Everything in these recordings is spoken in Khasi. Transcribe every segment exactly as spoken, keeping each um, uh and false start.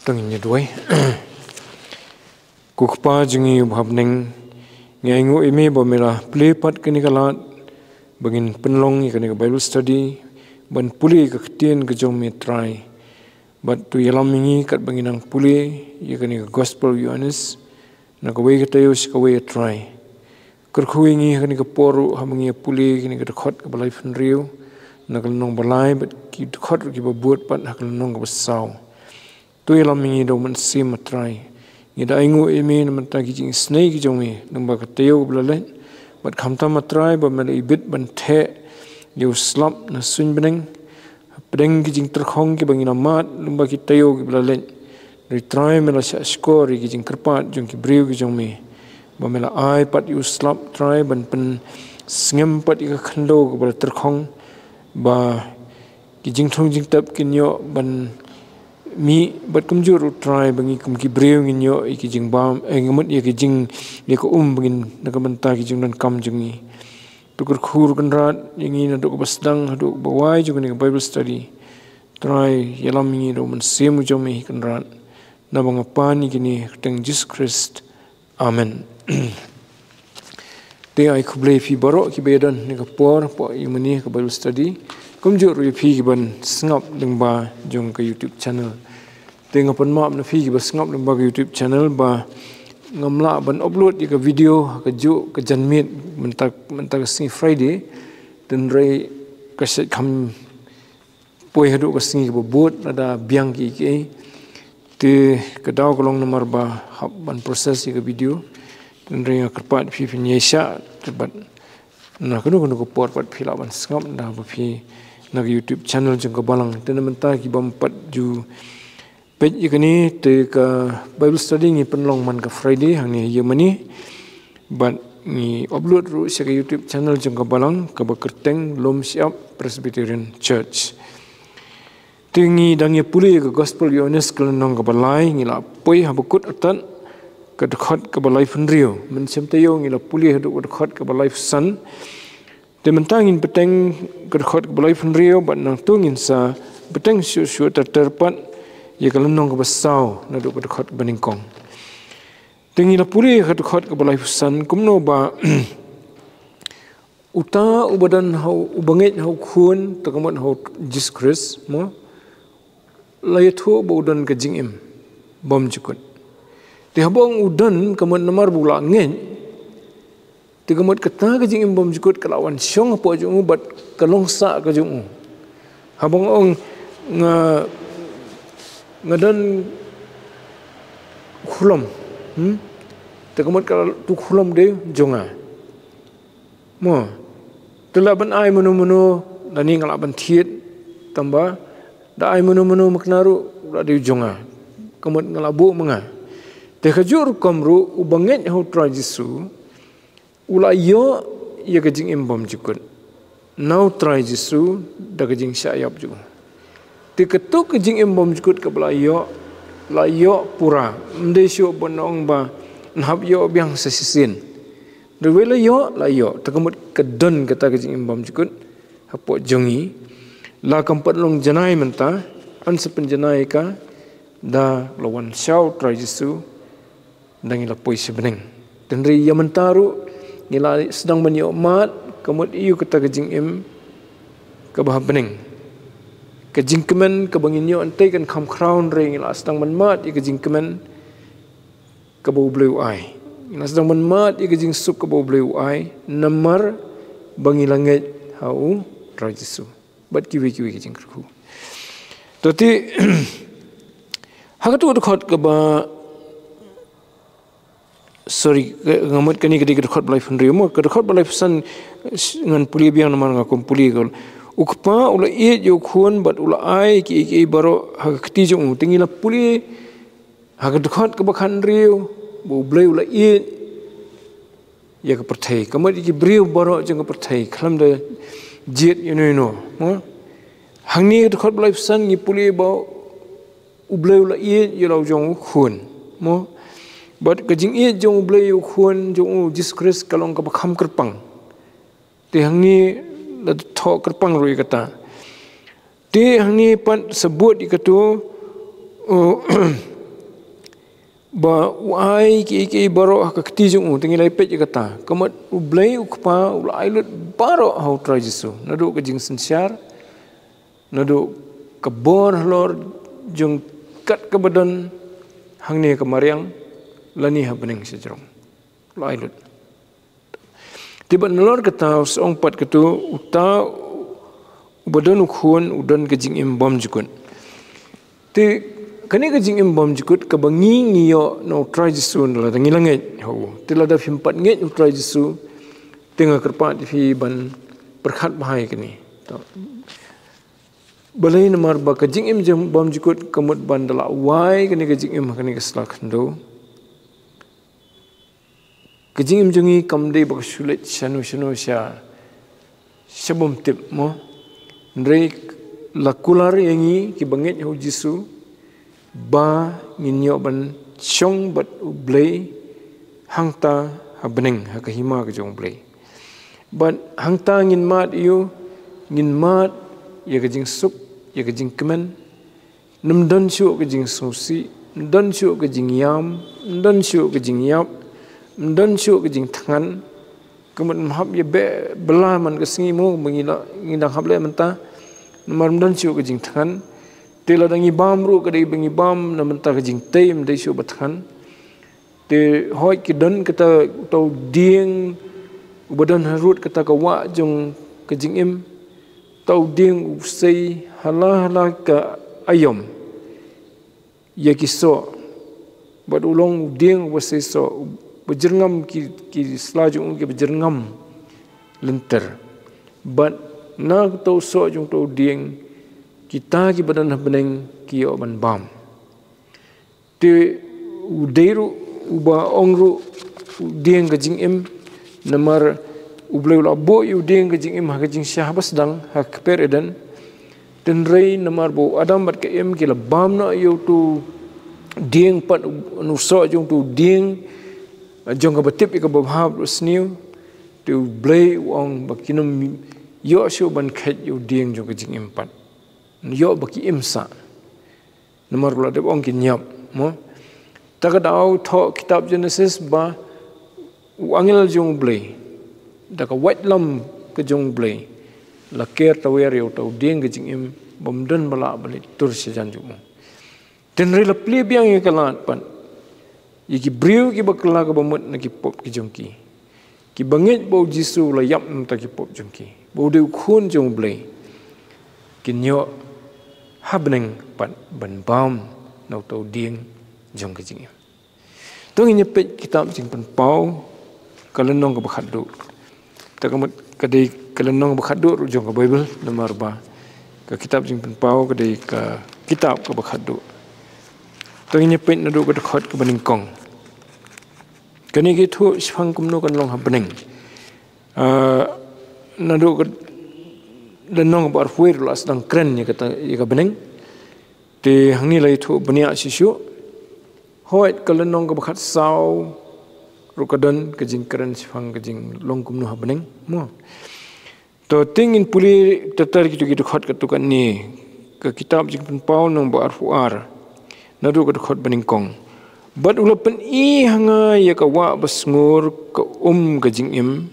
Ngin ïa duwai. Ko Kpa jong ngi uba ha bneng, ngi ainguh ïa me ba me la plie pat kane ka lad ba ngin pynlong ïa kane ka Bible study, ban pule ïa ka ktien ka jong me, Trai. Bad to ïalam ïa ngi katba ngin nang pule ïa kane ka Gospel Ïoannis, na kawei ka taïew sha kawei, Trai. Kyrkhu ïa ngi ha kane ka por ruh haba ngi ïa pule ïa kane ka dkhot kaba laiphew hynriew na ka lynnong ba lai, bad ki dkhot ruh kiba bud pat ha ka lynnong kaba saw. To ïalam ïa ngi da u Mynsiem, ma Trai. Ngi da ainguh ïa me na bynta ki jingisynei ki jong me lyngba ka taïew kaba la leit, bad khamtam, ma Trai, ba me la ibit ban theh ïa u slap na suiñ bneng, hapdeng ki jingtyrkhong kiba ngi la mad lyngba ki taïew kiba la leit. Hynrei, Trai, me la shahshkor ïa ki jingkyrpad jong ki briew ki jong me, ba me la ai pat ïa u slap, Trai, ban pynsngem pat ïa ka khyndew kaba la tyrkhong, ba ki jingthung jingtep kin ïoh ban mih, bad kumjuh ruh, Trai, ba ngi kum ki briew ngin ïoh ïa ki jingbam, eh, ngi mut ïa ki jing, ïa ka um ba ngin, na ka bynta ki jingdonkam jong ngi. To kyrkhu ruh, Kynrad, ïa ngi naduh kaba sdang haduh kaba wai jong kane ka Bible study. Trai, ïalam ïa ngi da u Mynsiem jong me, Kynrad. Naba nga pan ïa kine ha ka kyrteng Jisu Khrist. Amen. Te ai khublei ïa phi baroh kiba ïadon ha kane ka por hapoh ïa kane ka Bible study, kumjuh ruh ïa phi kiban sngap lyngba jong ka YouTube channel. Te nga pan map na phi kiba sngap lyngba ka YouTube channel ba ngam lah ban upload ïa ka video ha kajuh ka janmiet mynta, mynta ka sngi Friday. Hynrei ka shait kham poi haduh ka sngi kaba bud lada biang kiei kiei. Te ka daw ka long namar ba hap ban process ïa ka video. Hynrei nga kyrpad phi phin ïaishah, te bad na kano kano ka por pat phi lah ban sngap da ba phi na ka YouTube channel jong ka Balang. Te na mynta kibym pat ju peit ïa kane, te ka Bible study ngi pynlong man ka Friday hangne ha ïing mane. Bad ngi upload ruh sha ka YouTube channel jong ka Balang kaba kyrteng Lum Shyiap Presbyterian Church. Te ngi dang ïa pule ïa ka Gospel Ïoannis ka lynnong kaba lai, ngi la poi haba kut artat ka dkhot kaba laiphew hynriew. Mynshem taïew ngi la pule haduh ka dkhot kaba laiphew san. Te mynta ngin bteng ka dkhot kaba laiphew hynriew, bad nangta ngin sa bteng shuh shuh ter ter pat ïa ka lynnong kaba saw naduh ka dkhot kaba nyngkong. Te ngi la pule ïa ka dkhot kaba laiphew san, kumno ba uta uba don ha u, uba ngeit ha u Khun, te ka mut ha u Jisu Khrist, mo, la ïathuh ba u don ka jingim bymjukut. Te haba ong u don, ka mut namar ba u la ngeit, te ka mut kata ka jingim bymjukut ka la wan shong hapoh jong u bad ka long sah ka jong u. Haba nga ong nga, nga don khlem, hmm? Te ka mut kata u khlem u dei jong nga. Mo. Te lah ban ai mano mano, lane nga lah ban thied, tangba da ai mano mano makna ruh u la dei jong nga. Ka mut nga la buh ma nga. Te kajuh rukom ruh uba ngeit ha u Trai Jisu, u la ïoh ïa ka jingim bymjukut na u Trai Jisu da ka jingshah ïap jong u. Te kato ka jingim bymjukut kaba la ïoh, la ïoh pura. Ym dei shuh ban ong ba yn hap ïoh biang sa shisien. Hynrei wei la ïoh, la ïoh. Te ka mut ka don kata ka jingim bymjukut hapoh jong ngi. La kam pat long janai mynta, yn sa pynjanai ka da la wan sha u Trai Jisu da ngi la poi sha bneng. Hynrei ïa mynta ruh ngi la sdang ban ïoh mad, ka mut ïa kata ka jingim kaba ha bneng. Ka jingkmen kaba ngin ïoh, hynrei kan kham khraw, hynrei ngi la sdang ban mad ïa ka jingkmen kaba U Blei u ai. Ngi la sdang ban mad ïa ka jingsuk kaba U Blei u ai, namar ba ngi la ngeit ha u Trai Jisu. Bad kiwei kiwei ki jingkyrkhu. To te, ha kato ka dkhot kaba, sorry, ka, nga mut kane ka dei ka dkhot ba laiphew hynriew, mo, ka dkhot ba laiphew san, sh-, ngan pule biang namar nga khlem pule ka. U Kpa u la ïeit ïa u Khun bad u la ai kiei kiei baroh ha ka kti jong u. Te ngi la pule ha ka dkhot kaba khathynriew ba U Blei u la ïeit ïa ka pyrthei, ka mut ïa ki briew baroh jong ka pyrthei, khlem da jied ïano ïano, mo. Hangne ka dkhot ba laiphew san ngi pule ba U Blei u la ïeit ïa la u jong u Khun, mo. Bad ka jingïeit jong U Blei ïa u Khun jong u Jisu Khrist ka long kaba kham kyrpang. Te hangne la thoh kyrpang ruh ïa kata. Te hangne pat sa bud ïa kato, oh, ba u ai kiei kiei baroh ha ka kti jong u. Te ngi la peit ïa kata, ka mut U Blei U Kpa u la ai lut baroh ha U Trai Jisu, naduh ka jingsynshar, naduh ka bor halor jong kat kaba don hangne ka mariang, lane ha bneng shajrong. U la ai lut. Te bad nalor kata, u sa ong pat kato, uta uba don u khun u don ka jingim bymjukut. Te kane ka jingim bymjukut kaba ngi, ngi ïoh na U Trai Jisu, lada ngi la ngeit ha u. Te lada phim pat ngeit ha U Trai Jisu, te nga kyrpad ïa phi ban pyrkhat bha ïa kane. To. Balei? Namar ba ka jingim jong bymjukut ka mut ban da la wai kane ka jingim ha kane ka sla khyndew, ka jingim jong ngi kam dei ba ka shu leit shano shano sha, sha bym tip mo. Hynrei la kular ïa ngi kiba ngeit ha U Jisu ba ngin ïoh ban shong bad U Blei hangta ha bneng, ha ka hima ka jong U Blei. Bad hangta ngin mad ïa u, ngin mad ïa ka jingsuk, ïa ka jingkmen, ym don shuh ka jingsngewsih, ym don shuh ka jingïam, ym don shuh ka jingïap, ym don shuh ka jingthngan. Ka mut ym hap ïa beh bylla man ka sngi mo, ba ngi la, ngi dang hap leh mynta. Namar ym don shuh ka jingthngan. Te lada ngi bam ruh ka dei ba ngi bam na bynta ka jingtei, ym dei shuh ba thngan. Te hooid ki don kata, uta u dieng uba don harud kata ka wah jong ka jingim. Uta u dieng u sei ha la ha la ka aïom ïa ki soh. Bad u long u dieng uba sei soh, uba jyrngam ki, ki sla jong u kiba jyrngam lynter. Bad na uta u soh jong uta u dieng, kita kiba don ha bneng ki ïoh ban bam. Te u dei ruh uba ong ruh u dieng ka jingim, namar U Blei u la buh ïa u dieng ka jingim ha ka jingshah ba sdang ha ka kper Eden. Hynrei namar ba u Adam bad ka Im ki la bam noh ïa uto u dieng pat, u soh jong uto u dieng jong kaba tip ïa kaba bha bad sniew, te U Blei u ong ba kin ym ïoh shuh ban kheit ïa u dieng jong ka jingim pat. Ïoh ba ki im sah. Namar ba la dep ong kin ïap, mo. Ta ka daw thoh kitab Genesis ba u angel jong U Blei, da ka waitlam ka jong U Blei, la ker tawiar ïa uta u dieng ka jingim, bym don ba lah ban leit tur shajan jong u. Hynrei la plie biang ïa ka lad pat ïa ki briew kiba kylla kaba mut na ki pop ki jong ki. Kiba ngeit ba U Jisu u la ïap na bynta ki pop jong ki, ba u dei u khun jong U Blei, kin ïoh ha bneng pat ban bam na uta u dieng jong ka jingim. To ngin ïa peit kitab Jingpynpaw, ka lynnong kaba khatduh. Ta ka mut ka dei ka lynnong kaba khatduh ruh jong ka Baibl, namar ba ka kitab Jingpynpaw ka dei ka kitab kaba khatduh. To ngin ïa peit naduh ka dkhot kaba nyngkong. Kane ka ïathuh shaphang kumno kan long ha bneng. Ah, naduh ka lynnong kaba arphew wei ruh la sdang kren ïa kata, ïa ka bneng. Te hangne la ïathuh bniah shisha. Hooid, ka lynnong kaba khatsaw ruh ka don ka jingkren shaphang ka jinglong kumno ha bneng, mo. To, te ngin pule ter ter kito ki dkhot katto katne, ka kitab Jingpynpaw lynnong ba arphew ar, naduh ka dkhot ba nyngkong. Bad u la pyni ha nga ïa ka wah ba sngur, ka um ka jingim,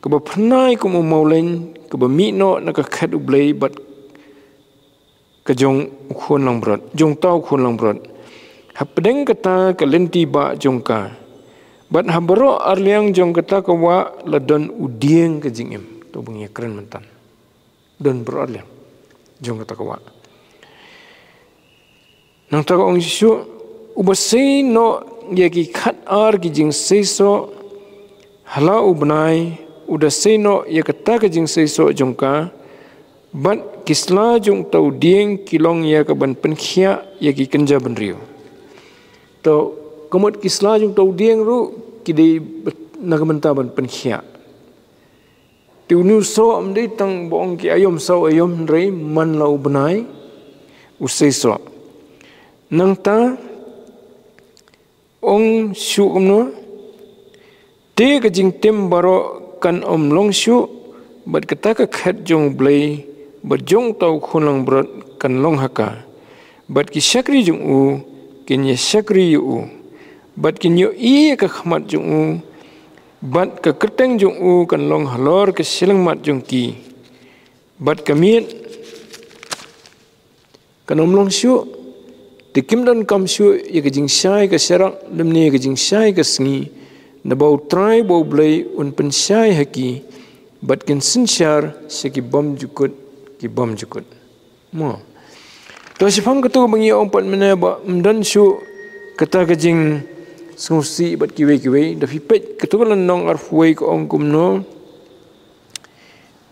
kaba phyrnai kum u mawleiñ, kaba mih noh na ka khet U Blei bad ka jong u khun langbrot, jong uta u khun langbrot. Hapdeng kata ka lynti bah jong ka, bad ha baroh arliang jong kata ka wah la don u dieng ka jingim. To ba ngi ïa kren mynta. Don baroh arliang jong kata ka wah. Nangta ka ong shisha, uba sei noh ïa ki khat ar ki jingseisoh ha la u bnai, u da sei noh ïa kata ka jingseisoh jong ka, bad ki sla jong uta u dieng ki long ïa ka ban pynkhiah ïa ki kynja bynriew. To, ka mut ki sla jong uta u dieng ruh ki dei na ka bynta ban pynkhiah. Te une u soh ym dei tang ba ong ki aïom saw aïom, hynrei man la u bnai u seisoh. Nangta ong shuh kumno, te ka jingtim baroh kan ym long shuh, bad kata ka khet jong U Blei bad jong uta u khun langbrot kan long ha ka, bad ki shakri jong u kin ïa shakri ïa u. bad kin ïohi ïa ka khmat jong u, bad ka kyrteng jong u kan long halor ka shyllangmat jong ki, bad ka miet kan ym long shuh, te kim donkam shuh ïa ka jingshai ka sharak lymne ka jingshai ka sngi, naba U Trai ba U Blei un pynshai ha ki, bad kin synshar sha ki bymjukut ki bymjukut. Mo. To, shaphang kato ba ngi ong pat mynne ba ym don shuh kata ka jingsngewsih bad kiwei kiwei, da phi peit kato ka lynnong arphew wei ka ong kumno.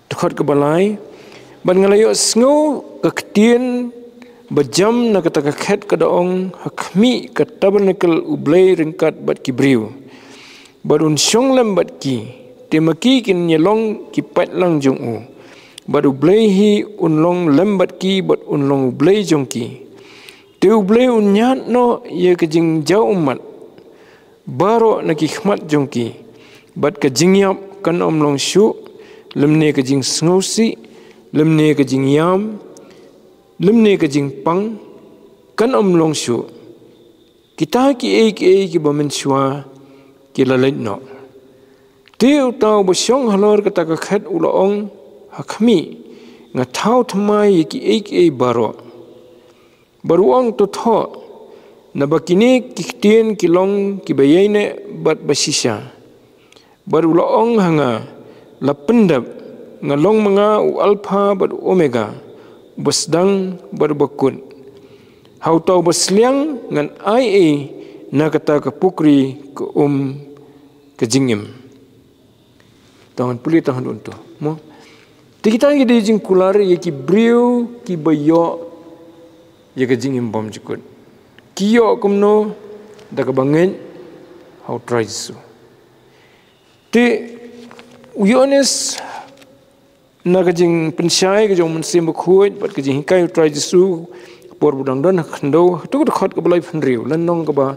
Dkhot kaba lai. Bad nga la ïohsngew ka ktien ba jam na kata ka khet ka da ong, ha khmih ka tabernakl U Blei ryngkat bad ki briew, bad un shong lem bad ki, te ma ki kin ïalong ki paidlang jong u, bad U Blei hi un long lem bad ki bad un long U Blei jong ki. Te U Blei un ñiad noh ïa ka jingjaw ummat baroh na ki khmat jong ki, bad ka jingïap kan ym long shuh, lymne ka jingsngewsih, lymne ka jingïam, lymne ka jingpang, kan ym long shuh. Kita kiei kiei kiba mynshuwa ki la leit noh. Te uta uba shong halor kata ka khet u la ong, ha khmih, nga thaw thymmai ïa kiei kiei baroh. Bad u ong, to thoh, naba kine ki ktien ki long kiba ïaineh bad bashisha. Bad u la ong ha nga, la pyndep, nga long ma nga u Alpha bad u Omega, uba sdang bad uba kut. Ha uta uba sliang ngan ai ei na kata ka pukri ka um ka jingim. To ngan pule tang haduh to. Mo. Te kita ki dei jingkular ïa ki briew kiba ïoh ïa ka jingim bymjukut. Ki ïoh kumno? Da kaba ngeit ha U Trai Jisu. Te u Ïoannis, na ka jingpynshai ka jong u Mynsiem Bakhuid bad ka jinghikai U Trai Jisu, ka por ba u dang don ha khyndew, ha kato ka dkhot kaba laiphew hynriew, lynnong kaba,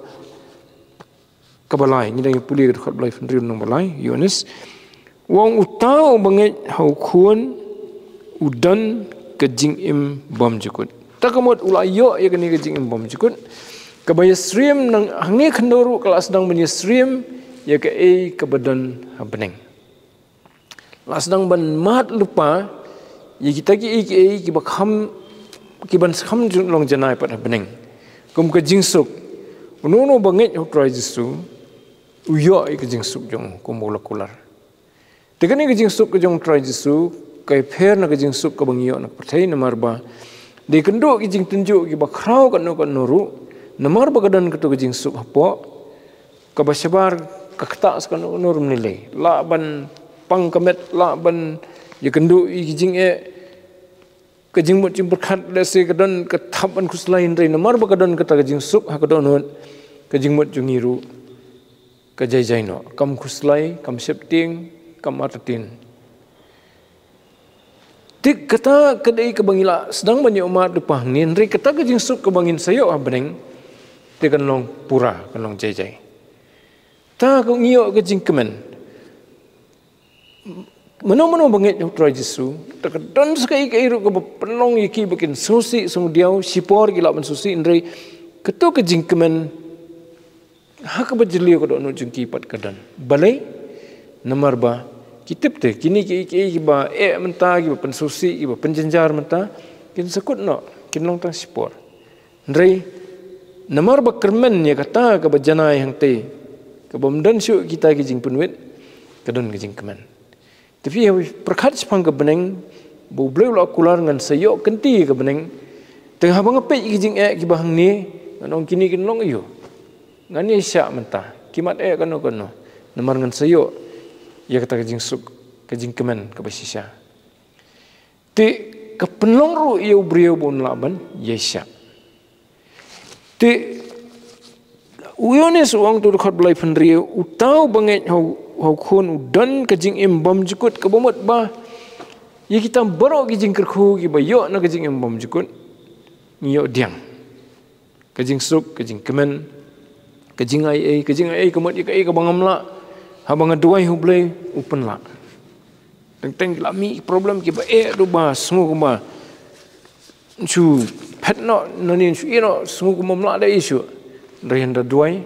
kaba lai, ngi dang ïa pule ka dkhot ba laiphew hynriew lynnong ba lai, Ïoannis. U ong, uta uba ngeit ha u Khun u don ka jingim bymjukut. Ta ka mut u la ïoh ïa kane ka jingim bymjukut, kaba ïasyriem na hangne khyndew ruh ka la sdang ban ïasyriem ïa kaei kaba don ha bneng. La sdang ban mad lypa ïa kita kiei kiei kiba kham, kiban kham ju-, long janai pat ha bneng. Kum ka jingsuk. Uno uno ba ngeit ha U Trai Jisu u ïoh ïa ka jingsuk jong u, kum u la kular. Te kane ka jingsuk ka jong U Trai Jisu ka ïapher na ka jingsuk kaba ngi ïoh na ka pyrthei, namar ba dei kynduh ki jingtynjuh kiba khraw katno katno ruh, namar ba ka don kato ka jingsuk hapoh, kaba shabar ka ktah sa kano kano ruh mynne lei. Lah ban pang ka met, lah ban ïakynduh ïa ki jingeh, ka jingmut jingpyrkhat lehse ka don ka thap ban khuslai, hynrei namar ba ka don kata ka jingsuk ha ka dohnud, ka jingmut jong ngi ruh ka jai jai noh, kam khuslai, kam sheptieng, kam artatien. Te kata ka dei kaba ngi la sdang ban ïoh mad lypa hangne, hynrei kata ka jingsuk kaba ngin sa ïoh ha bneng te kan long pura, kan long jai jai. Ta ka ngi ïoh ka jingkmen. Mano mano ba ngeit ha U Trai Jisu, ta ka don sa kaei kaei ruh kaba pynlong ïa ki ba kin sngewsih sngewdiaw, shipor ki lah ban sngewsih, hynrei kato ka jingkmen ha kaba jylliew ka dohnud jong ki pat ka don. Balei? Namar ba ki tip te kine kiei kiei kiba eh mynta, kiba pynsngewsih, kiba pynjynjar mynta, kin sa kut noh, kin long tang shipor. Hynrei namar ba kyrmen ïa kata kaba janai hangtei, kaba ym don shuh kita ki jingpynwit, ka don ka jingkmen. Te phi haba pyrkhat shaphang ka bneng ba U Blei u la kular ngan sa ïoh kynti ïa ka bneng, te haba nga peit ïa ki jingeh kiba hangne, ngan ong, kine kin long aïu? Ngan ïaishah mynta, ki mat eh kano kano, namar ngan sa ïoh ïa kata ka jingsuk, ka jingkmen kaba shisha. Te ka pynlong ruh ïa u briew ba un lah ban ïaishah. Te u Ïoannis u ong, tu dkhot ba laiphew hynriew, uta uba ngeit ha u, ha u Khun u don ka jingim bymjukut, kaba mut ba ïa kita baroh ki jingkyrkhu kiba ïoh na ka jingim bymjukut ngi ïoh diang. Ka jingsuk, ka jingkmen, ka jingaiei, ka jingaiei ka mut ïa kaei kaba ngam lah, haba nga duwai ha U Blei u pynlah. Teng teng ki la mih problem kiba eh, duh ba sngew kumba shu phet noh nangne, shu ïeh noh, sngew kumba ym lah da ei shuh. Hynrei haba duwai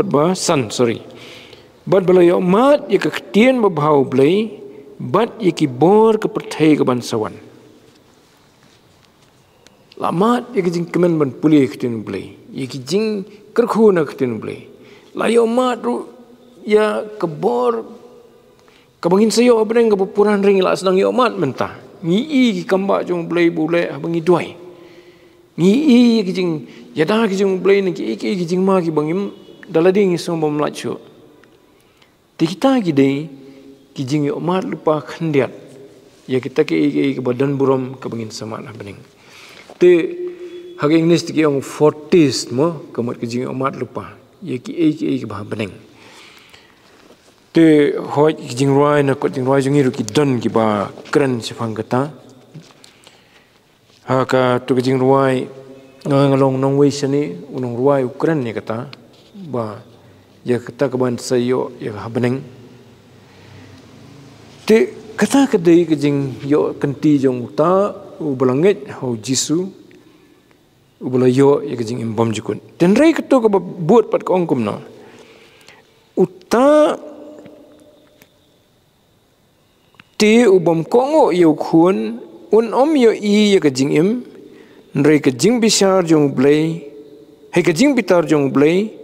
dkhot ba san, sorry. Bad ba la ïohmad ïa ka ktien babha U Blei, bad ïa ki bor ka pyrthei ka ban sa wan. La mad ïa ki jingkmen ban pule ïa ka ktien U Blei, ïa ki jingkyrkhu na ka ktien U Blei. La ïohmad ruh ïa ka bor kaba ngin sa ïoh ha bneng kaba pura hynrei ngi la sdang ïohmad mynta. Ngi i ki kam ba jong U Blei ba u leh haba ngi duwai. Ngi i ki jingïada ki jong U Blei na ki, ki, ki jingma kiba ngim da lade ngi sngew bym lah shuh. Te kita ki dei ki jingïohmad lypa khyndiat ïa kita ki, ki, kiba don burom kaba ngin sa mad ha bneng. Te ha ka English te ki ong foretaste mo, ka mut ki jingïohmad lypa ïa ki, ki, ki, kiba ha bneng. Te hooid ki jingrwai na kot jingrwai jong ngi ruh ki don kiba kren shaphang kata. Ha kato ka jingrwai, nga, nga long nongwei shane, u nongrwai u kren ïa kata ba ïa kata ka ban sa ïoh ïa ka ha bneng. Te kata ka dei ka jingïoh kynti jong uta uba la ngeit ha U Jisu, uba la ïoh ïa ka jingim bymjukut. Te hynrei kato kaba bud pat ka ong kumno? Uta te u bym kohnguh ïa u khun un ym ïohi ïa ka jingim, hynrei ka jingbishar jong U Blei, hei, ka jingbitar jong U Blei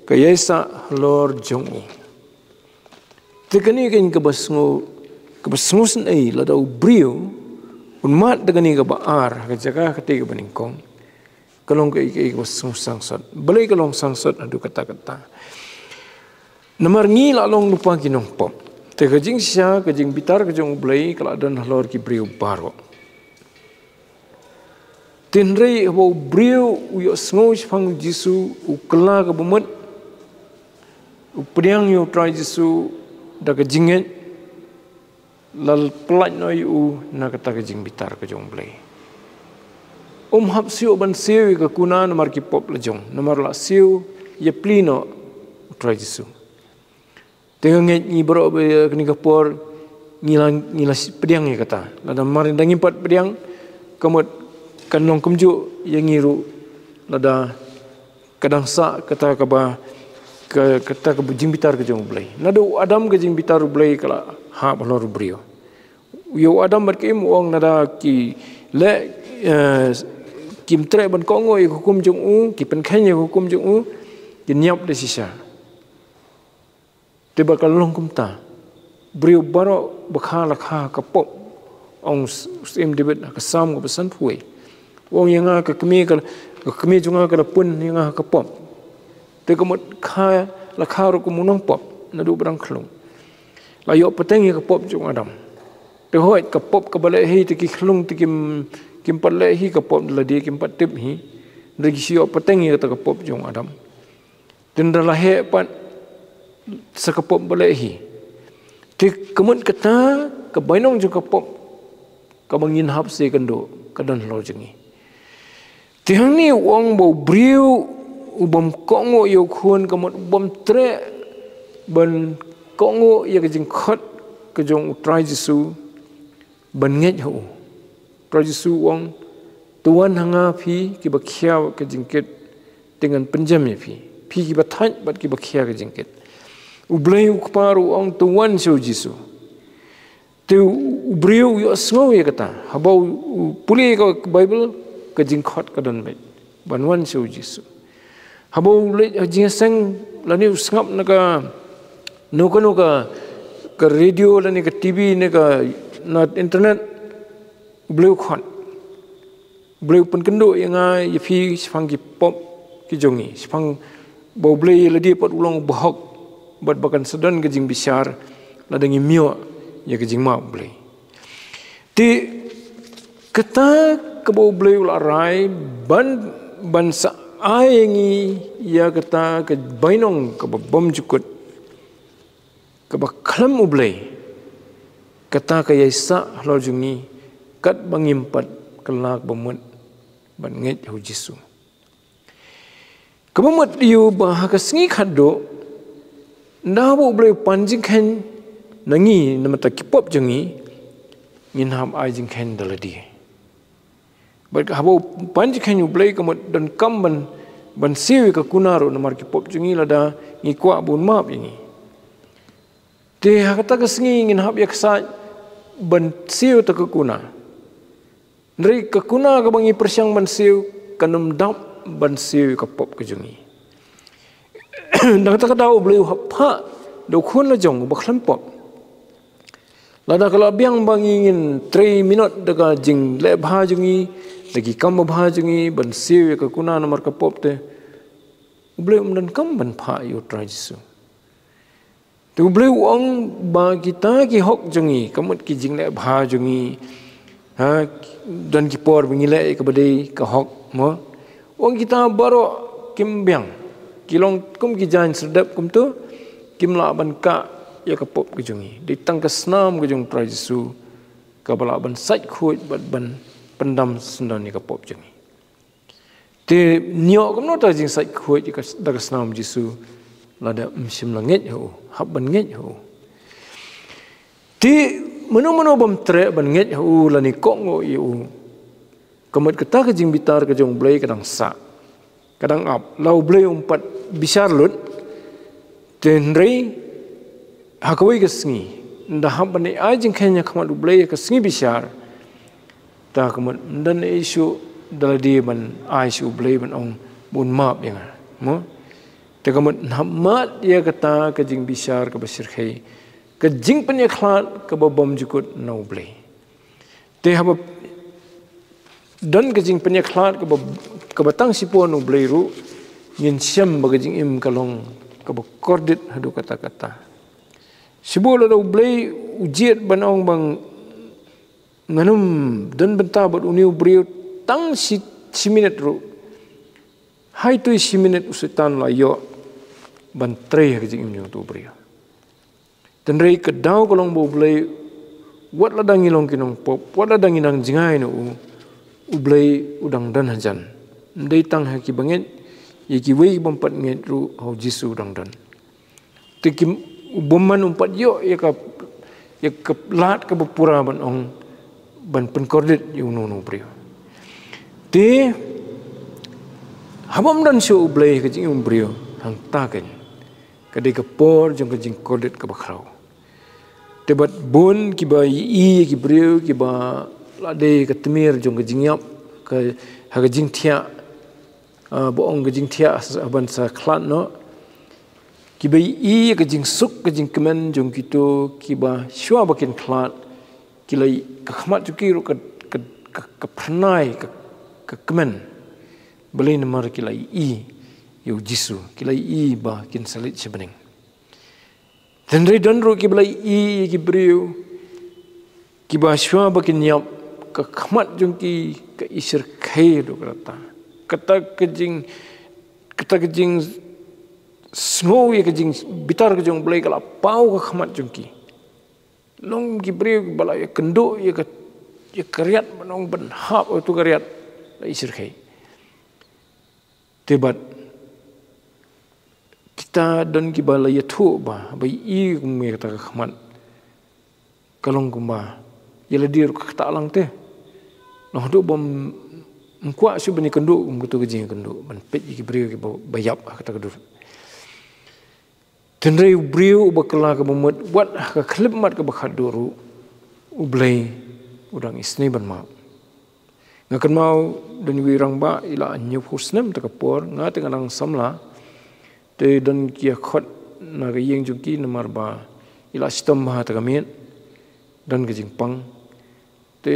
ka ïaisah halor jong u. Te kane ka dei kaba sngew, kaba sngewsynei lada u briew un mad da kane kaba ar ha ka jaka kata kaba nyngkong. Ka long kaei kaei kaba sngewsangsot. Balei ka long sangsot haduh katta katta? Namar ngi la long lypa ki nongpop. Te ka jingshisha, ka jingbitar ka jong U Blei ka la don halor ki briew baroh. Te hynrei haba u briew u ïohsngew shaphang Jisu, u kylla ka bamut, u pdiang ïa U Trai Jisu da ka jingngeit, la pyllait noh ïa u na kata ka jingbitar ka jong U Blei. Um hap shuh ban siew ïa ka kuna namar ki pop la jong, namar la siew ïapli noh U Trai Jisu. Te nga ngeit ngi baroh ba, eh, kane ka por ngi la, ngi la pdiang ïa kata. Lada mar ynda ngim pat pdiang, ka mut kan long kumjuh ïa ngi ruh, lada ka dang sah kata kaba, ka, kata kaba jingbitar ka jong U Blei. Naduh u Adam ka jingbitar U Blei ka la hap halor u briew. Ïa u Adam bad ka Im u ong, lada ki leh, eh, kim treh ban kohnguh ïa ka hukum jong u, ki pynkheiñ ïa ka hukum jong u, kin ïap da shisha. Te ba ka long kumta, briew baroh ba kha la kha ha ka pop. Ong s-, u Syiem David ha ka Salm kaba sanphew wei, u ong, ïa nga ka kmie ka, ka kmie jong nga ka la pun ïa nga ha ka pop. Te ka mut kha la kha ruh kum u nongpop naduh ba dang khlung. La ïoh pateng ïa ka pop jong u Adam. Te hooid, ka pop kaba leh hi te ki khlung te kim, kim pat leh hi ka pop da lade, kim pat tip hi. Te ki shu ïoh pateng ïa kata ka pop jong u Adam. Te ynda la heh pat sa ka pop ba leh hi, te ka mut kata ka bainong jong ka pop kaba ngin hap sa ïakynduh ka don halor jong ngi. Te hangne u ong ba u briew u bym kohnguh ïa u Khun, ka mut u bym treh ban kohnguh ïa ka jingkhot ka jong U Trai Jisu ban ngeit ha u. Trai Jisu u ong, "To wan ha nga phi kiba khia ka jingkit, te ngan pynjem ïa phi, phi kiba thait bad kiba khia ka jingkit." U Blei u Kpa ruh u ong, "To wan sha u Jisu." Te u, u briew u ïohsngew ïa kata. Haba u, u pule ka Baibl, ka jingkhot ka don beit ban wan sha u Jisu. Haba u leit ha jingïaseng lane u sngap na ka, na kano ka, ka radio lane ka T V ne ka, na internet, U Blei u khot. U Blei u pynkynduh ïa nga ïa phi shaphang ki pop ki jong ngi, shaphang ba U Blei ïa lade pat u long u bahok, bad ba kan sa don ka jingbishar lada ngim ïoh ïa ka jingmap U Blei. Te kata kaba U Blei u la rai ban, ban sa ai ïa ngi ïa kata ka bainong kaba bymjukut, kaba khlem U Blei, kata ka ïaisah halor jong ngi katba ngim pat kylla ka bamut ban ngeit ha u Jisu. Kaba mut ïa u ba ha ka sngi khatduh, ynda haba U Blei u pan jingkheiñ na ngi namar ki pop jong ngi, ngin hap ai jingkheiñ da lade. Bad haba u pan jingkheiñ U Blei, ka mut donkam ban, ban siew ïa ka kuna ruh namar ki pop jong ngi lada ngi kwah ba un map ïa ngi. Te ha kata ka sngi ngin hap ïa ksaid ban siew ïa ka kuna. Hynrei ka kuna kaba ngi pyrshang ban siew kan ym dap ban siew ïa ka pop ka jong ngi. Nangta ka daw U Blei u hap phah da u Khun la jong uba khlem pop. Lada ka la biang ba ngi ngin trei minot da ka jingleh bha jong ngi, da ki kam babha jong ngi, ban siew ïa ka kuna namar ka pop te, U Blei um donkam ban phah ïa U Trai Jisu. Te U Blei u ong ba kita ki hok jong ngi, ka mut ki jingleh bha jong ngi, ha, don ki por ba ngi leh ïa kaba dei ka hok, mo. U ong kita baroh kim biang, ki long kum ki jaiñ serdep kumto, kim lah ban kah ïa ka pop ka jong ngi. Dei tang ka snam ka jong U Trai Jisu kaba lah ban sait khuid bad ban pyndam syndon ïa ka pop jong ngi. Te ngi ïoh kumno ta jingsaid khuid da ka snam Jisu, lada ym shym la ngeit ha u, hap ban ngeit ha u. Te mano mano bym treh ban ngeit ha u lane kohnguh ïa u, ka mut kata ka jingbitar ka jong U Blei ka dang sah, ka dang ap. La U Blei um pat bishar lut, te hynrei ha kawei ka sngi, ynda hap ban ai jingkheiñ ha khmat U Blei ha ka sngi bishar, ta ka mut ym don ei shuh da lade ban ai sha U Blei ban ong ba un map ïa nga, mo. Te ka mut ngin hap mad ïa kata ka jingbishar kaba shyrkhei, ka jingpynïakhlad kaba bymjukut na U Blei. Te haba don ka jingpynïakhlad kaba, kaba tang shipor na U Blei ruh, ngin shem ba ka jingim ka long kaba kordit haduh katta katta. Shibun lada U Blei u jied ban ong ba ngan ym don bynta bad une u briew tang shi, shi minit ruh. Hai tu shi minit u Soitan la ïoh ban trei ha ka jingim jong utu u briew. Hynrei ka daw ka long ba U Blei, wat lada ngi long ki nongpop, wat lada ngi nang jngai na u, U Blei u dang don hajan. Ym dei tang ha ki bangeit, ïa kiwei ki bym pat ngeit ruh ha U Jisu u dang don. Te ki, u bymman um pat ïoh ïa ka, ïa ka lad kaba pura ban ong, ban pynkordit ïa uno uno u briew. Te haba ym don shuh U Blei ha ka jingim u briew, hangta keiñ ka dei ka por jong ka jingkordit kaba khraw. Te bad bun kiba ïohi ïa ki briew kiba la dei ka tmier jong ka jingïap, ka, ha ka jingthiah, ah, ba ong ka jingthiah sa, ban sa khlad noh. Kiba ïohi ïa ka jingsuk, ka jingkmen jong kito kiba shuwa ba kin khlad, ki la, ka khmat jong ki ruh ka, ka, ka, ka phyrnai, ka, ka kmen. Balei? Namar ki la ïohi ïa U Jisu, ki la ïohi ba kin sa leit sha bneng. Hynrei don ruh kiba la ïohi ïa ki briew kiba shuwa ba kin ïap, ka khmat jong ki ka isyrkhei haduh katta. Kata ka jing, kata ka jingsngew ïa ka jingbitar ka jong U Blei ka la paw ka khmat jong ki. Long ki briew ba la ïakynduh ïa ka, ïa ka riat, ban ong ban hap ha utu ka riat, la isyrkhei. Te bad kita don kiba la ïathuh ba, ba ïohi kum ïa kata ka khmat, ka long kumba ïa lade ruh ka ktah lang te. Long haduh bym, ym kwah shuh ban ïakynduh kum kato ka jingïakynduh, ban peit ïa ki briew kiba, ba ïap ha kata ka dur. Hynrei u briew uba kylla kaba mut, wat ha ka khyllipmat kaba khatduh ruh, U Blei u dang isynei ban map. Nga kynmaw don iwei i rangbah, i la hynñiewphew snem ta ka por, nga te nga dang samla. Te don ki ïakhot na ka ïing jong ki namar ba i la shitom bha ha ta ka miet, don ka jingpang. Te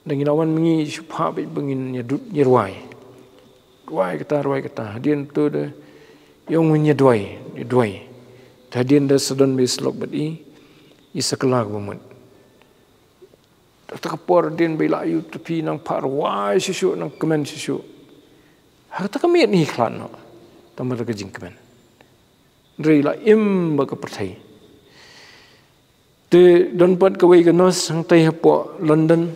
da ngi la wan ma ngi shu phah beit ba ngin ïa dut, ïa rwai. Rwai kata, rwai kata. Hadien to da ïa ong ngin ïa duwai, ïa duwai. Te hadien da sa don ba i slok bad i, i sa kylla kaba mut. Ta ka por hadien ba i la ïoh tu phi nang phah rwai shuh shuh, nang kmen shuh shuh. Ha kata ka miet hi khlad noh. Tang ba da ka jingkmen. Hynrei i la im bad ka pyrthei. Te don pat kawei ka nurse hangtai hapoh London.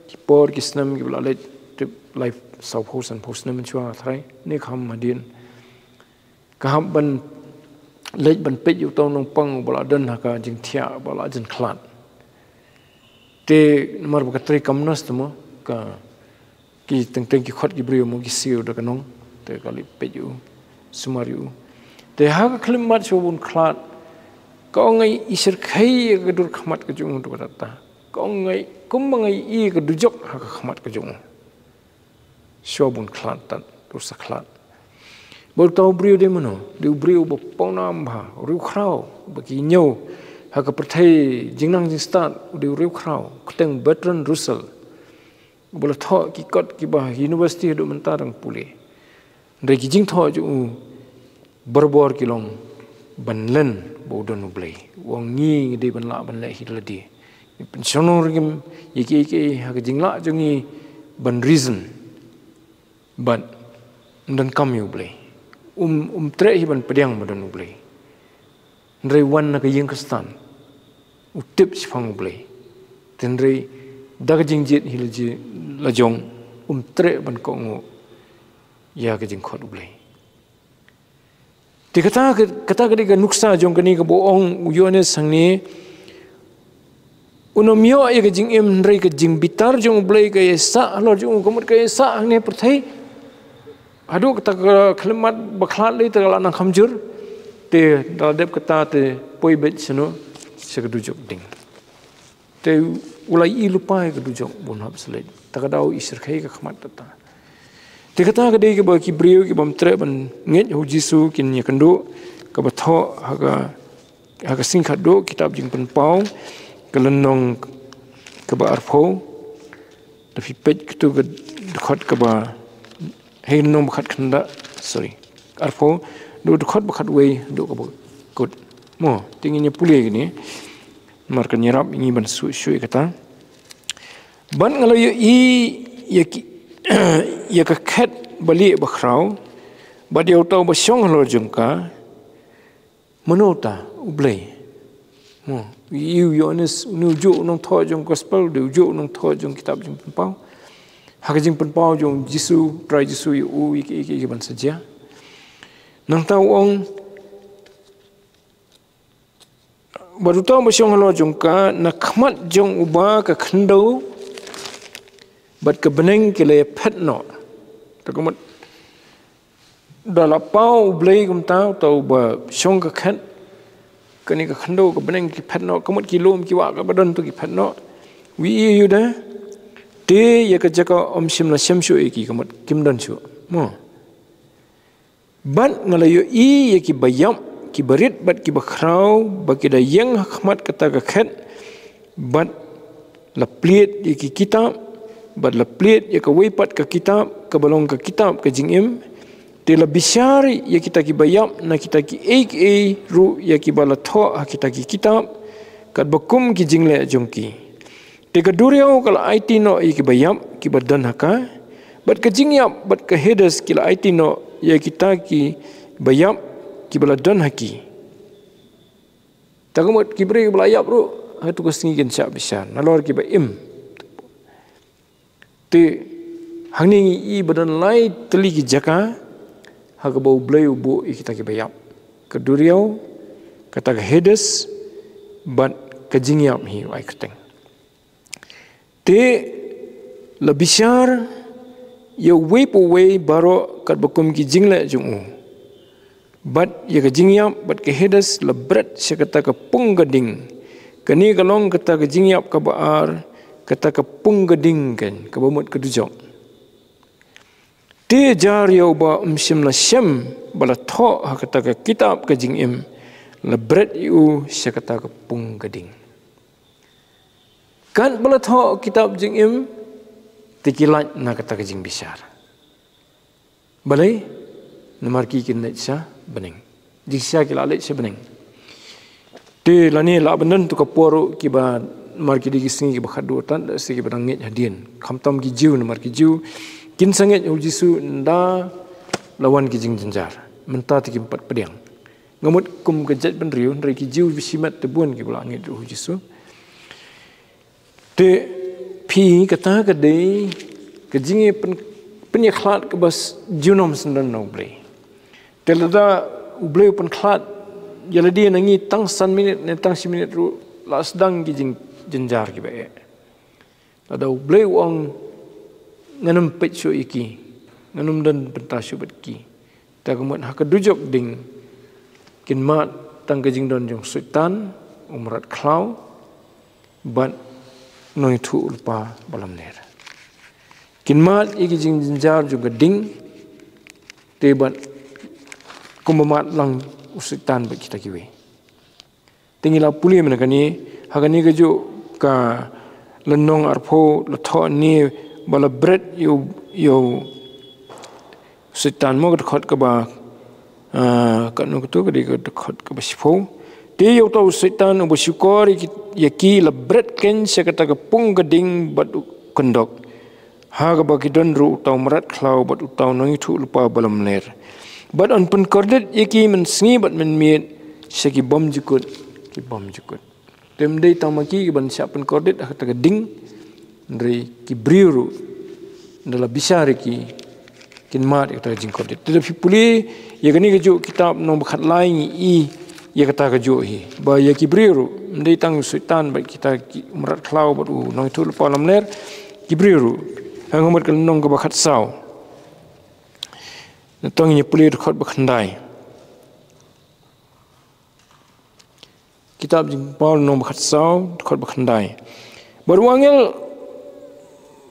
Ki por ki snem kiba la leit, te lai sawphew sanphew snem shuwa tharai. Ne kham hadien. Ka hap ban leit ban peit ïa uta u nongpang uba la don ha ka jingthiah, ba la jan khlad. Te namar ba ka trei kam nurse te mo, ka, ki teng teng ki khot ki briew mo, ki siew da ka nong, te ka leit peit ïa u, sumar ïa u. Te ha ka khyllipmat shuwa bun khlad, ka ong nga isyrkhei ïa ka dur khmat ka jong u haduh katta. Ka ong nga, kumba nga ïohi ka dujok ha ka khmat ka jong u. Shuwa bun khlad tad, dur sa khlad. Bad uta u briew dei mano, dei u briew uba pawnam bha, u riewkhraw, ba ki ñiew ha ka pyrthei jingnang jingstad, u dei u riewkhraw, u kyrteng Bertrand Russell. Uba la thoh ki kot kiba ha university haduh mynta dang pule. Hynrei ki jingthoh jong u barabor ki long ban len ba u don U Blei. U ong ngi ngi dei ban lah ban leh hi da lade. Ngi pynshong nongrim ïa kiei kiei ha ka jinglah jong ngi ban reason. Bad ym donkam ïa U Blei. Um, um treh hi ban pdiang ba don U Blei. Hynrei wan na ka ïing Khristan, u tip shaphang U Blei. Te hynrei da ka jingjied hi la ji-, la jong, um treh ban kohnguh ïa ka jingkhot U Blei. Te kata ka, kata ka dei ka nuksa jong kane kaba ong u Ïoannis hangne. Un ym ïoh ïa ka jingim hynrei ka jingbitar jong U Blei ka ïasah halor jong u, ka mut ka ïasah hangne pyrthei. Haduh kata ka khyllipmat ba khlad lei te ka la nang kham jur. Te da la dep kata te poi beit shano, sha ka dujok ding. Te u la ïohi lypa ïa ka dujok bun hap sa leit. Ta ka daw isyrkhei ka khmat kata. Te kata ka dei kaba ki briew ki bym treh ban ngeit ha u Jisu kin ïakynduh, kaba thoh ha ka, ha ka sngi khatduh kitab Jingpynpaw, ka lynnong kaba arphew, da phi peit katu ka dkhot kaba, hei lynnong ba khatkhyndai, sorry. Arphew, dkhot ba khatwei, dkhot kaba kut. Mo, te ngin ïa pule kine. Namar kan ïarap ïa ngi ban shu shu ïa kata. Bad nga la ïohi ïa ki ïa ka khet balieh bakhraw. Bad ïa uta uba shong halor jong ka. Mano uta, U Blei. Mo, ïa u Ïoannis, une u juh u nongthoh jong gospel, dei u juh u nongthoh jong kitab Jingpynpaw. Ha ka jingpynpaw jong Jisu, Trai Jisu ïa u, ïa ki, ïa ki, ïa ki ban sa jia. Nangta u ong, bad uta uba shong halor jong ka, na khmat jong uba ka khyndew, bad ka bneng ki la ïa phet noh. Te ka mut, da la paw U Blei kumta, uta uba shong ka khet, kane ka khyndew ka bneng ki phet noh, ka mut ki lum ki wah kaba don to ki phet noh. Wi ïa u da, te ïa ka jaka ym shym la shem shuh ïa ki, ka mut kim don shuh. Mo. Bad nga la ïohi ïa ki baïap, ki barit bad ki bakhraw, ba ki da ïeng ha khmat kata ka khet, bad la plied ïa ki kitab, bad la plied ïa kawei pat ka kitab, kaba long ka kitab ka jingim, te la bishar ïa kita ki baïap, na kita kiei kiei ruh ïa kiba la thoh ha kita ki kitab, katba kum ki jingleh jong ki. Te ka duriaw ka la aiti noh ïa ki baïap kiba don ha ka, bad ka jingïap bad ka Hades ki la aiti noh ïa kita ki baïap kiba la don ha ki. Te ka mut ki briew kiba la ïap ruh, ha tu ka sngi kin shah bishar, nalor kiba im. Te hangne ngi i ba don lai tylli ki jaka, ha kaba U Blei u buh ïa kita kiba ïap. Ka duriaw, kata ka Hades, bad ka jingïap hi u ai kyrteng. Te la bishar ïa uwei pa uwei baroh katba kum ki jingleh jong u. Bad ïa ka jingïap bad ka Hades la bret sha kata ka pung ka ding. Kane ka long kata ka jingïap kaba ar, kata ka pung ka ding kan, kaba mut ka dujok. Te jar ïa uba ym shym la shem ba la thoh ha kata ka kitab ka jingim, la bret ïa u sha kata ka pung ka ding. Katba la thoh kitab jingim, te ki lait na kata ka jingbishar. Balei, namar ki kin leit sha bneng. Jingshisha ki la leit sha bneng. Te lane lah ban don tu ka por ruh kiba namar ki dei ki sngi kiba khatduh tad, da sngi kiba dang ngeit hadien. Khamtam ki Jiw, namar ki Jiw kin sa ngeit ha u Jisu ynda la wan ki jingjynjar. Mynta te kim pat pdiang. Nga mut kum ka jaitbynriew, hynrei ki Jiw shimet te bun kiba la ngeit ruh ha u Jisu. Te phi, kata ka dei ka jingïapyn, pynïakhlad kaba s-, junom syndon na U Blei. Te lada U Blei u pynkhlad ïa lade na ngi tang san minit ne tang shi minit ruh, la sdang ki jingjynjar kiba eh. Lada U Blei u ong, ngan ym peit shuh ïa ki, ngan ym don bynta shuh bad ki. Te ka mut ha ka dujok ding, kin mad tang ka jingdon jong u Soitan, u mrad khlaw, bad u nongïathuhlypa ba lamler. Kin mad ïa ki jingjynjar jong ka ding, te bad kumba mad lang u Soitan bad kita kiwei. Te ngi la pule mynne kane, ha kane kajuh ka lynnong arphew la thoh ne ba la bret ïa u, ïa u Soitan mo, ka dkhot kaba, ah, katno kato ka dei ka dkhot kaba shiphew. Te ïa uta u Soitan uba shukor ïa ki, ïa ki la bret kein sha kata ka pung ka ding bad u kyndok. Ha kaba ki don ruh uta u mrad khlaw bad uta u nongïathuhlypa ba lamler. Bad yn pynkordit ïa ki mynsngi bad mynmiet sha ki bymjukut, ki bymjukut. Te ym dei tang ma ki kiban shah pynkordit ha kata ka ding, hynrei ki briew ruh, ynda la bishar ïa ki, kin mad ïa kata ka jingkordit. Te lada phi pule ïa kane kajuh kitab Nongbakhatlai ngi i ïa kata kajuh hi. Ba ïa ki briew ruh, ym dei tang u Soitan bad kita ki mrad khlaw bad u nongïathuhlypa lamler, ki briew ruh. Hangno mut ka lynnong kaba khatsaw. Nangta ngin ïa pule dkhot ba khyndai. Kitab Jingpynpaw lynnong ba khatsaw, dkhot ba khyndai. Bad u angel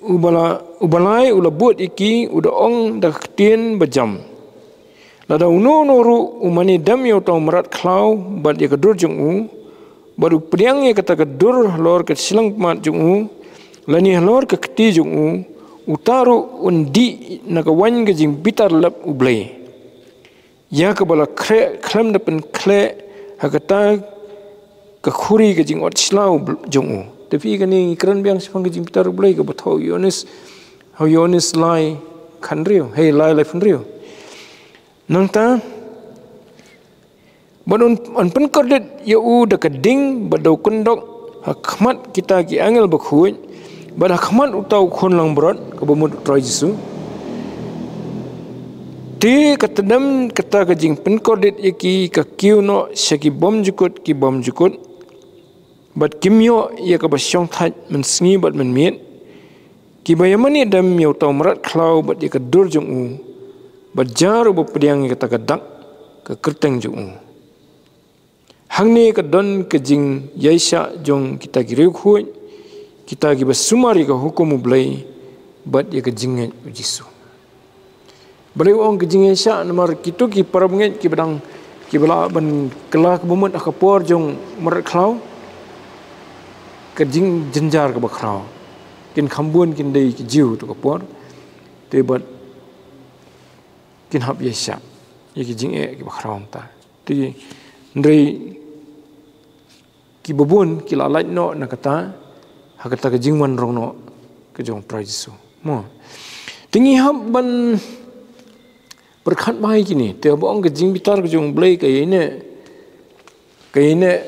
uba la, uba lai u la bud ïa ki, u da ong da ka ktien ba jam. Lada uno uno ruh u mane dem ïa uta u mrad khlaw bad ïa ka dur jong u, bad u pdiang ïa kata ka dur halor ka shyllangmat jong u, lane halor ka kti jong u, uta ruh un dih na ka waiñ ka jingbitar lep U Blei. Ïa kaba la khreh khlem da pynkhleh ha kata ka khuri ka jingot shlaw jong u. Te phi, kane ngi kren biang shaphang ka jingbitar U Blei kaba thoh ha u Ïoannis, ha u Ïoannis lai khathynriew, hei, lai laiphew hynriew. Nangta, bad un, yn pynkordit ïa u da ka ding bad da u kyndok ha khmat kita ki angel bakhuid, bad ha khmat uta u khun langbrot, kaba mut U Trai Jisu. Te ka tdem kata ka jingpynkordit ïa ki ka kiew noh sha ki bymjukut ki bymjukut, bad kim ïoh ïa kaba shongthait mynsngi bad mynmiet, kiba ïa mane dem ïa uta u mrad khlaw bad ïa ka dur jong u, bad jar uba pdiang ïa kata ka dak ka kyrteng jong u. Hangne ka don ka jingïaishah jong kita ki riewkhuid, kita kiba sumar ïa ka hukum U Blei, bad ïa ka jingngeit U Jisu. Balei u ong ka jingïaishah? Namar kito ki parabangeit kiba dang, kiba lah ban kylla kaba mut ha ka por jong u mrad khlaw, ka jingjynjar kaba khraw. Kin kham bun kin dei ki Jiw ha kato ka por. Te bad kin hap ïaishah ïa ki jingeh kiba khraw mynta. Te hynrei kiba bun ki la lait noh na kata, ha kata ka jingwan rong noh ka jong U Trai Jisu. Mo. Te ngi hap ban pyrkhat bha ïa kine, te haba ong ka jingbitar ka jong U Blei ka ïaineh, ka ïaineh,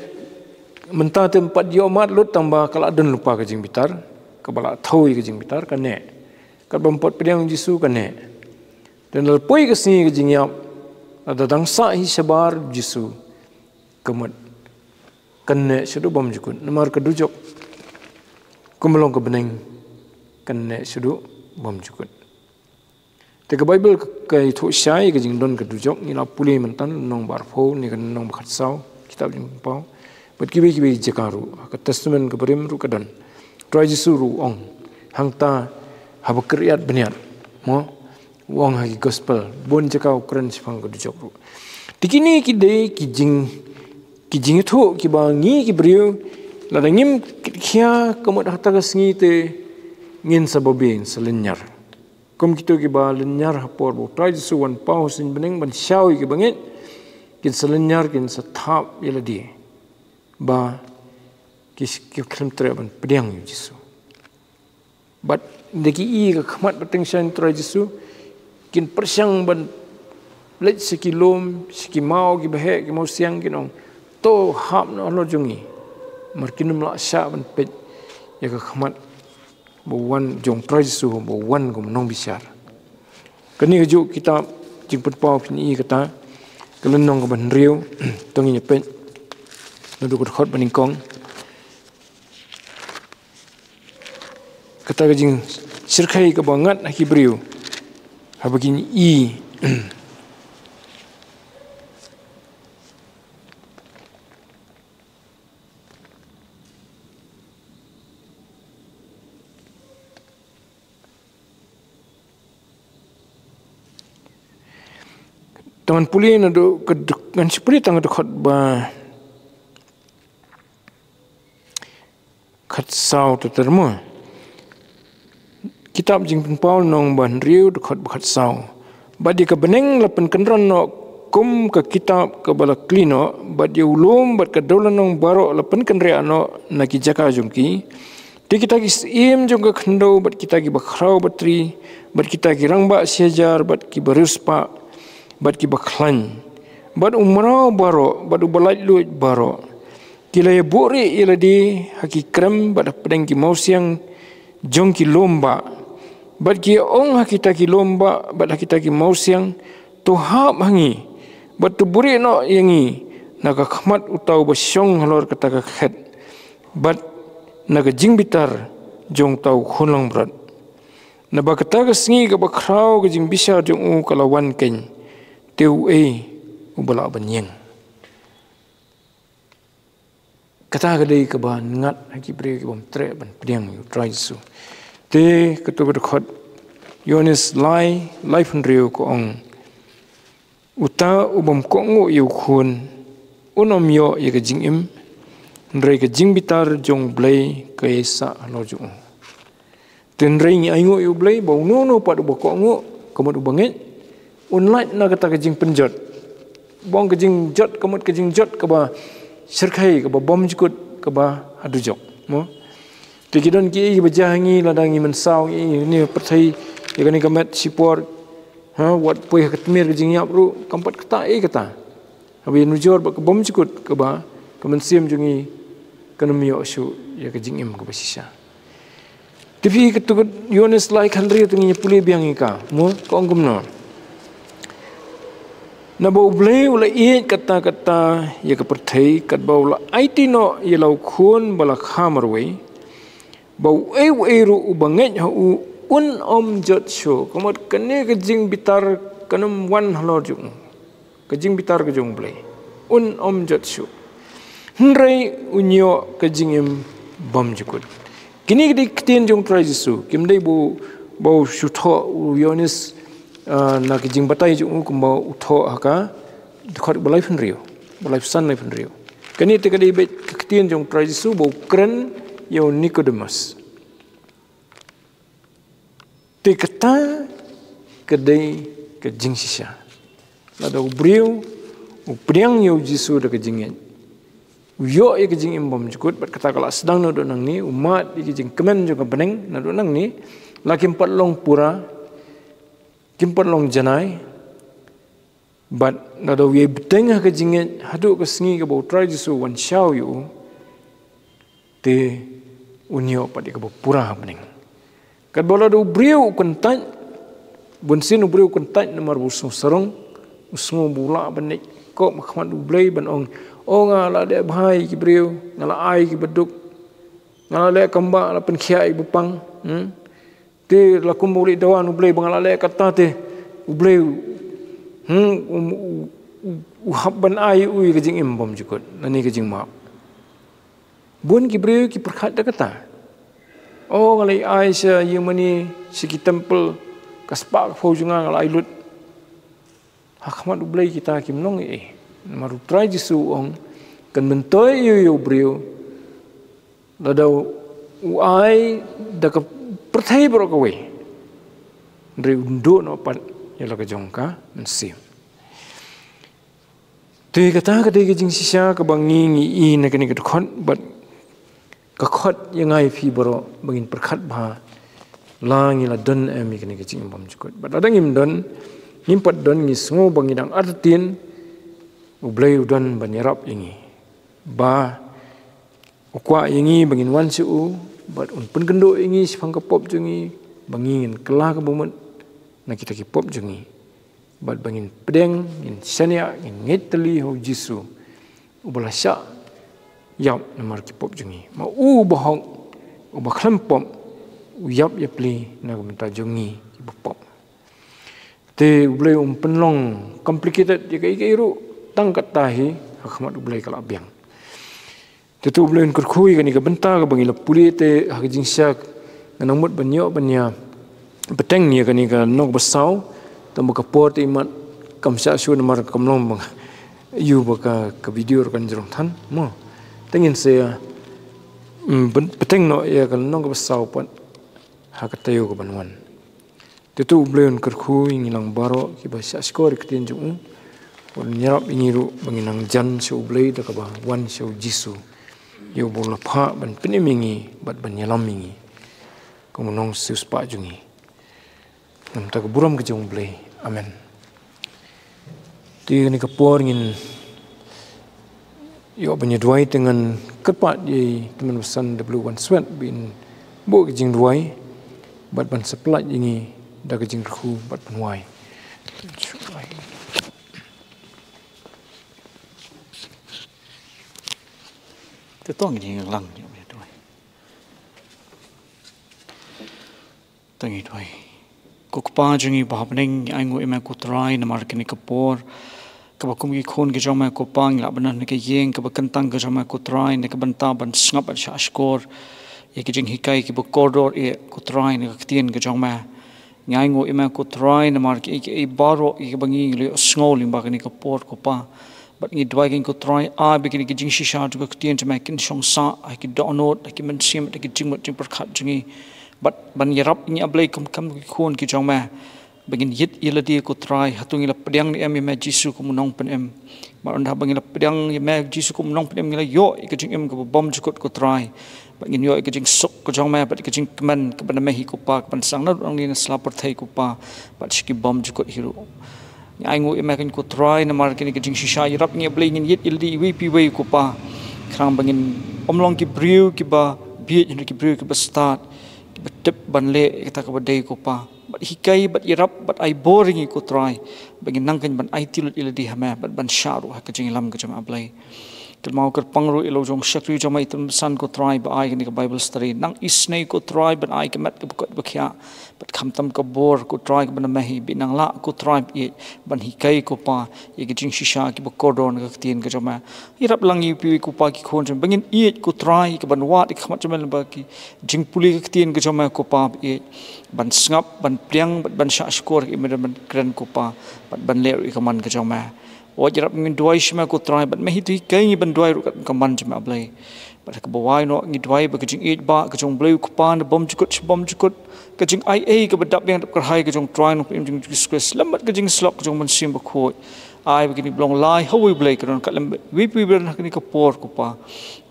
mynta te ym pat ïoh mad lut tang ba ka la don lypa ka jingbitar, kaba la thew ïa ka jingbitar, ka neh. Katba ym pat pdiang Jisu, ka neh. Te lada poi ka sngi ka jingïap, lada dang sah hi shabar Jisu, ka mut kan neh shaduh bymjukut. Namar ka dujok kumba long ka bneng, kan neh shaduh bymjukut. Te ka Baibl ka, ka ïathuh shai ka jingdon ka dujok, ngi la pule mynta lynnong ba arphew, ne ka lynnong ba khatsaw, kitab Jingpynpaw. Bad kiwei kiwei ki jaka ruh, ha ka Testament kaba rim ruh ka don. U Trai Jisu ruh u ong, hangta haba kyrïat bniat, mo, u ong ha ki gospel, bun jaka u kren shaphang ka dujok ruh. Te kine ki dei ki jing, ki jingïathuh kiba ngi ki briew, lada ngim kitkhia ka mut ha kata ka sngi te ngin sa babe, ngin sa lynñiar. Kum kito kiba lynñiar ha por ba U Trai Jisu wan paw ha suiñ bneng ban shaw ïa ki bangeit, kin sa lynñiar, kin sa thap ïa lade ba ki, ki khlem treh ban pdiang ïa U Jisu. Bad da ki i ka khmat ba tyngshaiñ U Trai Jisu, kin pyrshang ban leit sha ki lum, sha ki maw kiba heh, ki mawsiang, kin ong, "To hap noh halor jong ngi." Namar kin ym lah shah ban peit ïa ka khmat ba wan jong U Trai Jisu, ba wan kum u nongbishar. Kane kajuh kitab Jingpynpaw phin ïohi kata, ka lynnong kaba hynriew, to ngin ïa peit naduh ka dkhot ba nyngkong. Kata ka jingshyrkhei kaba ngat ha ki briew, haba kin ïohi. Tang ngan pule naduh ka duk-, ngan shu pule tang ka dkhot ba khatsaw ter ter mo. Kitab Jingpynpaw lynnong ba hynriew dkhot ba khatsaw. Bad ïa ka bneng la pynkynran noh kum ka kitab kaba la kli noh, bad ïa u lum bad ka dewlynnong baroh la pynkynriah noh na ki jaka jong ki. Te kita ki syiem jong ka khyndew, bad kita kiba khraw batri, bad kita ki rangbah shihajar, bad kiba riewspah, bad kiba khlaiñ, bad u mraw baroh, bad uba laitluid baroh, ki la ïa buhrieh ïa lade ha ki krem bad hapdeng ki mawsiang jong ki lum bah, bad ki ïa ong ha kita ki lum bah bad ha kita ki mawsiang, "To hap ha ngi, bad to buhrieh noh ïa ngi na ka khmat uta uba shong halor kata ka khet, bad na ka jingbitar jong uta u khun langbrot. Naba kata ka sngi kaba khraw ka jingbishar jong u ka la wan keiñ, te uei uba lah ban ïeng?" Kata ka dei kaba ngat ha ki briew ki bym treh ban pdiang ïa U Trai Jisu. Te kato ka dkhot Ïoannis lai, laiphew hynriew ka ong, "Uta u bym kohnguh ïa u Khun, un ym ïoh ïa ka jingim, hynrei ka jingbitar jong U Blei ka ïaisah halor jong u." Te hynrei ngi ainguh ïa U Blei ba uno uno pat uba kohnguh, ka mut uba ngeit, un lait na kata ka jingpynjot. Bong ka jingjot, ka mut ka jingjot kaba shyrkhei, kaba bymjukut, kaba haduh jok. Mo? Te ki don ki ei ba jia ha ngi, lada ngi mynsaw ngi ne pyrthei ïa kane ka met shipor. Ha, wat poi ha ka tmier ka jingïap ruh, kam pat kata ei kata. Haba ïanujor bad ka bymjukut kaba ka mynsiem jong ngi kan ym ïoh shuh ïa ka jingim kaba shisha. Te phi katto ka Ïoannis lai khathynriew te ngin ïa pule biang ïa ka. Mo, ka ong kumno. Naba U Blei u la ïeit katta katta ïa ka pyrthei, katba u la aiti noh ïa la u khun ba la kha marwei, ba uei uei ruh uba ngeit ha u un ym jot shuh. Ka mut kane ka jingbitar kan ym wan halor jong u. Ka jingbitar ka jong U Blei. Un ym jot shuh. Hynrei un ïoh ka jingim bymjukut. Kine ki dei ki ktien jong U Trai Jisu. Kim dei ba u, ba u shu thoh u Ïoannis, ah, na ka jingbatai jong u kumba u thoh ha ka dkhot ba laiphew hynriew, ba laiphew san, laiphew hynriew. Kane te ka dei beit ka ktien jong U Trai Jisu ba u kren ïa u Nikodemos. Te kata ka dei ka jingshisha. Lada u briew u pdiang ïa U Jisu da ka jingngeit, u ïoh ïa ka jingim bymjukut, bad kata ka la sdang naduh nangne, u mad ïa ka jingkmen jong ka bneng naduh nangne, la kim pat long pura, kim pat long janai, bad lada u ïai bteng ha ka jingngeit haduh ka sngi kaba U Trai Jisu u wan shaw ïa u, te un ïoh pat ïa kaba pura ha bneng. Katba lada u briew u kyntait, bunsien u briew u kyntait namar ba u sngew sarong, u sngew ba u lah ban leit kop ha khmat U Blei ban ong, "O, nga la leh bha ïa ki briew, nga la ai ïa ki baduk, nga la leh kam ba, la pynkhiah ïa ki bapang." Hmm? Te la kumba u leit dawa na U Blei ba nga la leh kata te U Blei, hmm, u, u, u, u hap ban ai ïa u ïa ka jingim bymjukut lane ka jingmap. Bun ki briew ki pyrkhat da kata. "O, nga la ai sha ïingmane, sha ki temple, ka spah ka phew jong nga nga la ai lut." Ha khmat U Blei kita kim long ei ei. Namar U Trai Jisu u ong, kan myntoi ïa u, ïa u briew lada u ai da ka pyrthei baroh kawei, hynrei un duh noh pat ïa la ka jong ka mynsiem. Te kata ka dei ka jingshisha kaba ngi, ngi i na kane ka dkhot, bad ka khot ïa nga ïa phi baroh ba ngin pyrkhat bha la ngi la don em ïa kane ka jingim bymjukut. Bad lada ngim don, ngim pat don, ngi sngew ba ngi dang artatien, U Blei u don ban ïarap ïa ngi. Ba u kwah ïa ngi ba ngin wan sha u, bad un pynkynduh ïa ngi shaphang ka pop jong ngi, ba ngi ngin kylla kaba mut na kita ki pop jong ngi. Bad ba ngin pdiang, ngin shaniah, ngin ngeit tylli ha U Jisu, uba la shah ïap namar ki pop jong ngi. Ma u uba hok, uba khlem pop, u ïap ïapli na ka bynta jong ngi kiba pop. Te U Blei um pynlong complicated ïa kaei kaei ruh, tang katta hi ha khmat U Blei ka la biang. Te to U Blei un kyrkhu ïa kane ka bynta kaba ngi la pule te ha ka jingshisha, nga nang mut ban ïoh ban ïa bteng ïa kane ka lynnong ba saw, tang ba ka por te imat kam shah shuh namar kam long ba nga ïoh ba ka, ka video ruh kan jrong than, mo. Te ngin sa, mm, byn-, bteng noh ïa ka lynnong kaba saw pat ha ka taïew kaban wan. Te to U Blei un kyrkhu ïa ngi lang baroh kiba shah shkor ïa ka ktien jong u. Un ïarap ïa ngi ruh ba ngin nang jan sha U Blei da kaba wan sha U Jisu, ïa uba u la phah ban pynim ïa ngi bad ban ïalam ïa ngi kum u nongsiewspah jong ngi. Namar ka burom ka jong U Blei. Amen. Te kane ka por ngin ïoh ban ïa duwai, te ngan kyrpad ïa i Tymmen Basan W. Wanswet ba in buh ka jingduwai bad ban sa pynlait ïa ngi da ka jingkyrkhu bad pynduwai. Te to ngin ïa lang ïa u ïa duwai. Te ngin duwai. Ko Kpa jong ngi ba ha bneng, ngi ainguh ïa me ko Trai namar kane ka por kaba kum ki khun ki jong me ko Pa ngi lah ban don ha ka ïing kaba kyntang ka jong me ko Trai, na ka bynta ban sngap bad shah shkor ïa ki jinghikai kiba kordor ïa ko Trai na ka ktien ka jong me. Ngi ainguh ïa me ko Trai namar kiei kiei baroh ïa kiba ngi la ïohsngew lyngba kane ka por ko Pa. Bad ngi duwai ïa ngi ko Trai, ai ba kine ki jingshisha jong ka ktien jong me kin shong sah ha ki dohnud, ha ki mynsiem, ha ki jingmut jingpyrkhat jong ngi. Bad ban ïarap ïa ngi A Blei kum, kum ki khun ki jong me Ba ngin ïeit ïa lade ko Trai, hato ngi la pdiang ne em ïa me Jisu kum u nongpynim. Namar ynda ba ngi la pdiang ïa me Jisu kum u nongpynim, ngi la ïoh ïa ka jingim kaba bymjukut ko Trai. Ba ngin ïoh ïa ka jingsuk ka jong me bad ka jingkmen kaba na me hi ko Pa, kaban sdang naduh nangne na sla pyrthei ko Pa, bad sha ki bymjukut hi ruh. Ngi ainguh ïa me keiñ ko Trai namar kane ka jingshisha, ïarap ngi ïa Blei ngin ïeit ïa lade iwei pa iwei ko Pa. Khnang ba ngin ym long ki briew kiba bieit, hynrei ki briew kiba stad, kiba tip ban leh ïa kata kaba dei ko Pa. Bad hikai, bad ïarap, bad ai bor ïa ngi ko Trai, ba ngin nang keiñ ban aiti lut ïa lade ha me, bad ban shah ruh ha ka jingïalam ka jong me A Blei. Kynmaw kyrpang ruh ïa la u jong u shakri jong me i Tymmen Basan ko Trai, ba ai kane ka Bible study. Nang isynei ko Trai ban ai ka met kaba kot ba khiah, bad khamtam ka bor ko Trai kaba na me hi, ba in nang lah ko Trai ba ïeit ban hikai ko Pa ïa ka jingshisha kiba kordor na ka ktien ka jong me. Ïarap lang ïa phi ko Pa ki khun jong me ba ngin ïeit ko Trai, kaban wad ïa ka khmat jong me lyngba ki jingpule ka ktien ka jong me ko Pa ba ïeit, ban sngap, ban pdiang, bad ban shah shkor ïa ka imeiñ, ban kren ko Pa, bad ban leh ruh ïa ka mon ka jong me. Wat ïarap, ngin duwai sha me ko Trai, bad me hi to hikai ngi ban duwai ruh katkum ka mon jong me A Blei. Bad ha kaba wai noh ngi duwai ba ka jingïeit ba ka jong U Blei u Kpa na bymjukut sha bymjukut, ka jingaiei kaba dap biang dap kyrhai ka jong u Trai Nongpynim jong ngi Jisu Khrist, lem bad ka jingsyllok ka jong U Mynsiem Bakhuid, ai ba kine ki ba long lai ha uwei U Blei, kan don ryngkat lem bad iwei pa iwei ba don ha kane ka por ko Pa.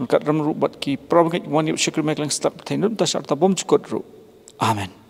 Ryngkat lem ruh bad ki para bangeit kiba wan ïa u shakri me khlem stad pyrthei, na mynta sha arta bymjukut ruh. Amen.